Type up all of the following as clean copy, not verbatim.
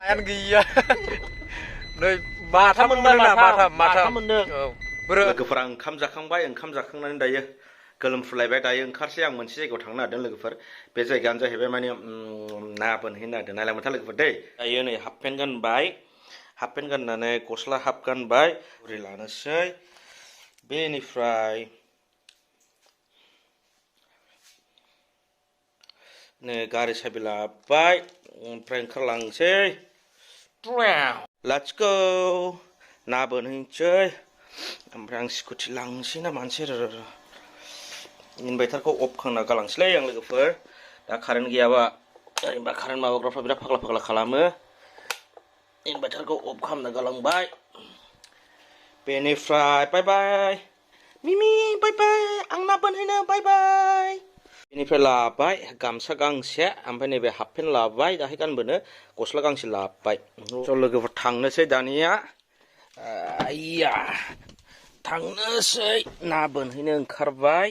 An ghi nơi ba thăm mừng là ba thăm लोगोफोरा ओंखाम जाखांनानै दायो गोलोमफ्रुलायबाय दायो ओंखारसै आं मोनसे जायगायाव थांनो नागिरदों लोगोफोर बे जायगायानो जाहैबाय माने ना बोनहैनो नागिरदों नायलांबाय था लोगोफोर दै दायो नै हाफ पेन्ट गाननानै गस्ला हाफ गानबाय घरि लानोसै बेनिफ्राय नै गारि साबि लाबाय ओमफ्राय ओंखारलांसै Let's go ना बोनहैनोसै ओमफ्राय आं स्कुटि लांसै ना मानसै इनभार्टारखौ अफ खालामना गालांसैलै आं लोगोफोर दा कारेन्ट गैयाबा ओरैनोबा कारेन्ट माबाग्राफ्रा बिराद फाग्ला खालामो इनभार्टारखौ अफ खालामना गालांबाय बेनिफ्राय बाय बाय मिमि बाय बाय आं ना बोनहैनो बाय बाय बेनिफ्राय लाबाय गामसा गांसे ओमफ्राय नैबे हाफ पेन्ट लाबाय दाहाय गानबोनो गस्ला गांसे लाबाय ज' लोगोफोर थांनोसै दानिया आइया थांनोसै ना बोनहैनो ओंखारबाय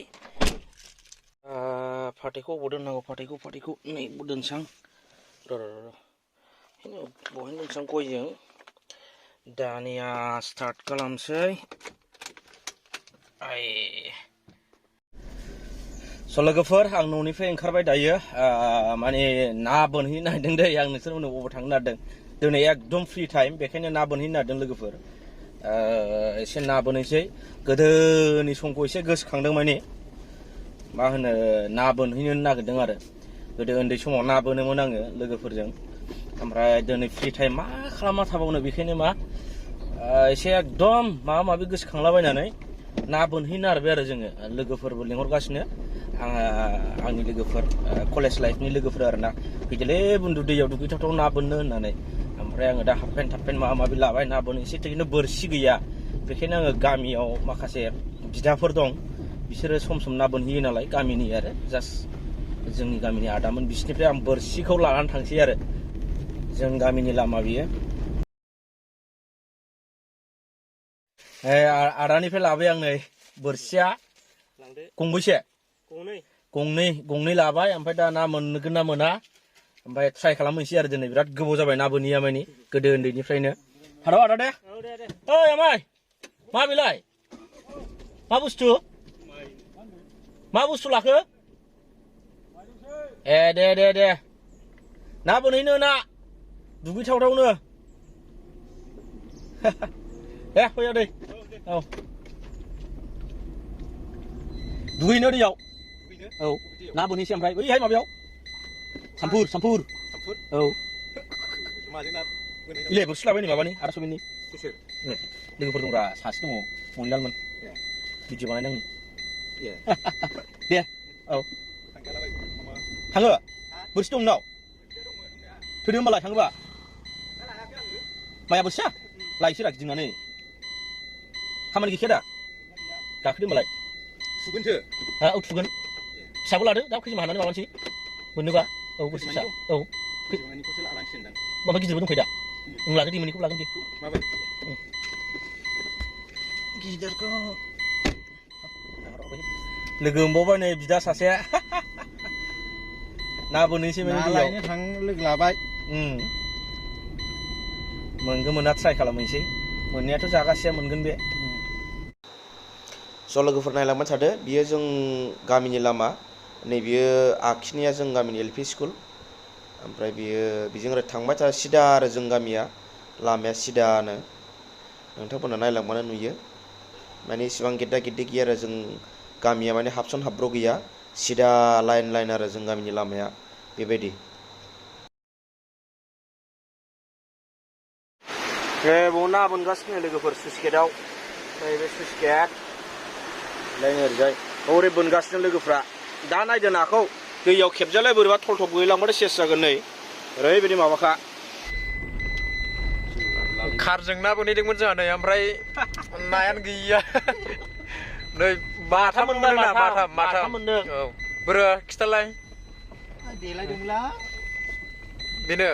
फाथैखौ अबाव दोननांगौ फाथैखौ नै दोनसां र' बहाय दोनसां गयजों दानिया स्टार्ट खालामसै स' लोगोफोर आं न'निफ्राय ओंखारबाय दायो माने ना बोनहैनो नागिरदों दै आं नोंसोरमोननो अबाव थांनो नागिरदों दिनै एकदम फ्रि टाइम बेखायनो ना बोनहैनो नागिरदों लोगोफोर एसे ना बोनहैसै गोदोनि समखौ एसे गोसोखांदों माने मा होनो ना बोनहैनो नागिरदों आरो गोदो उन्दै समाव ना बोनोमोन आङो लोगोफोरजों ओमफ्राय दिनै फ्रि टाइम मा खालामना थाबावनो बेखायनो मा एसे एकदम माबा माबि गोसोखांलाबायनानै ना बोनहैनो नागिरबाय आरो जोङो लोगोफोरबो लिंहरगासिनो आंनि लोगोफोर कलेज लाइफनि लोगोफोर आरोना फैदोलै बुन्दु दैयाव दुगैथावथाव ना बोननो होननानै ओमफ्राय आङो दा हाफ पेन्ट माबा माबि लाबाय ना बोनो एसे थैनो बोरसि गैया बेखायनो आङो गामियाव माखासे बिदाफोर दं बिसोरो सम ना बोनहैयो नालाय गामिनि आरो जास्ट जोंनि गामिनि आदामोन बिसोरनिफ्राय आं बोरसिखौ लानानै थांसै आरो जों गामिनि लामा बियो आदानिफ्राय लाबाय आं नै बोरसिया गंबैसे गंनै लाबाय ओमफ्राय दा ना मोनगोन ना मोना ओमफ्राय ट्राइ खालामनोसै आरो दिनै बिराद गोबाव जाबाय ना बोनिया मानि गोदो उन्दैनिफ्रायनो हारो आदा दे ओइ आमाय मा बेलाय मा बुस्थु लाखो दे ना बोनहैनो ना दुगैथावथावनो दे फै आदै औ दुगैनो दैयाव औ ना बोनहैसै ओमफ्राय बैहाय माबायाव सामफुर औ इले बोरसि लाबाय नै माबानि आदा सबिननि लोगोफोर दंब्रा सासे दङ मनिलालमोन भिडिअ बानायनांगौ दे औ थाङो बोरसि दं नोंनाव फैदो होमबालाय थाङोबा माया बोरसिया लायसै रा गिदिंनानै खामानि गैखाया दा गाखोदो होमबालाय थुगोनसो औ थुगोन फिसाबो लादो दा खैजोमा हानानै माबानोसै मोननोबा औ बोरसि फिसा औ माबा गिदिरबो दंखायो दा नों लादो दिमोननिखौ लागोन दे गिदिरखौ लोगो मोनबावबाय नै बिदा सासे ना बोनहैसै माने दैयाव लायनो थां लोगो लाबाय मोनगोन मोना ट्राइ खालामहैसै मोननायाथ' जागासेया मोनगोन बे ज' लोगोफोर नायलांबाय थादो बियो जों गामिनि लामा नै बियो आखिनिया जों गामिनि एलपि स्कुल ओमफ्राय बियो बिजों ओरै थांबाय था सिदा आरो जों गामिया लामाया सिदानो नोंथांमोना नायलांबानो नुयो माने इसिबां गेद्दा गेद्दि गैया आरो जों गामिया माने हाबसन हाब्र' गैया सिदा लाइन आरो जों गामिनि लामाया बेबायदि बाव ना बोनगासिनो लोगोफोर सुइस गेटआव नैबे सुइस गेट लायनो ओरैजाय हरै बोनगासिनो लोगोफ्रा दा नायदो नाखौ दैयाव खेबजालाय बोरैबा थलथब गोलैलांबाथाय सेस जागोन नै ओरैबायदि माबाखा कारजों ना बोनहैदोंमोन जोंहा नै ओमफ्राय नायानो गैया नै माथाम मोनदों ना माथाम मोनदों औ बोरो खिथालाय देलायदोंला बेनो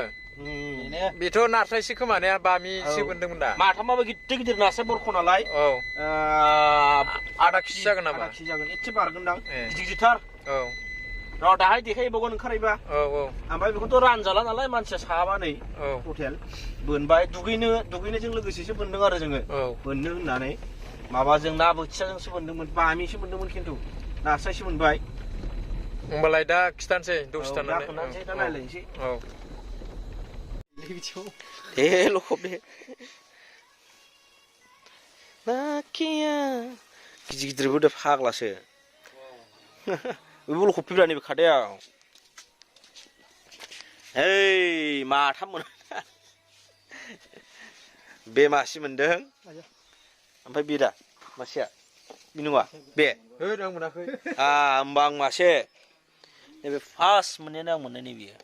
बेथ' नास्रायसो खोमा ने बामिसो बोनदोंमोन दा माथामाबो गिदिर नास्राय बरख' नालाय औ आधा केजि जागोन नामा आधा केजि जागोन एसे बारगोनदां गिदिरथार औ र' दाहाय देखायबावगोन ओंखारैबा औ औ ओमफ्राय बेखौथ' रानजाला नालाय मानसिया साबा नै औ टटेल बोनबाय दुगैनायजों लोगोसेसो बोनदों आरो जोङो औ बोननो होननानै माबाजों ना बोथियाजोंसो बोनदोंमोन बामिसो बोनदोंमोन खिन्थु नास्रायसो मोनबाय होमबालाय दा खिथानोसै दसे दा थानानै खोन्थानोसै दा नायलायनोसै औ दे लखब दे नाखिया गिदिर गिदिरबो दे फाग्लासो बेबो लखब फैब्रा नैबे खादायाव ओइ माथाम मोन बे मासे मोनदों ओमफ्राय बे दा मासेया बे नङा बे होद आं मोनाखै होमबा आं मासे नैबे फार्स्ट मोननायानो आं मोननाय नैबेयो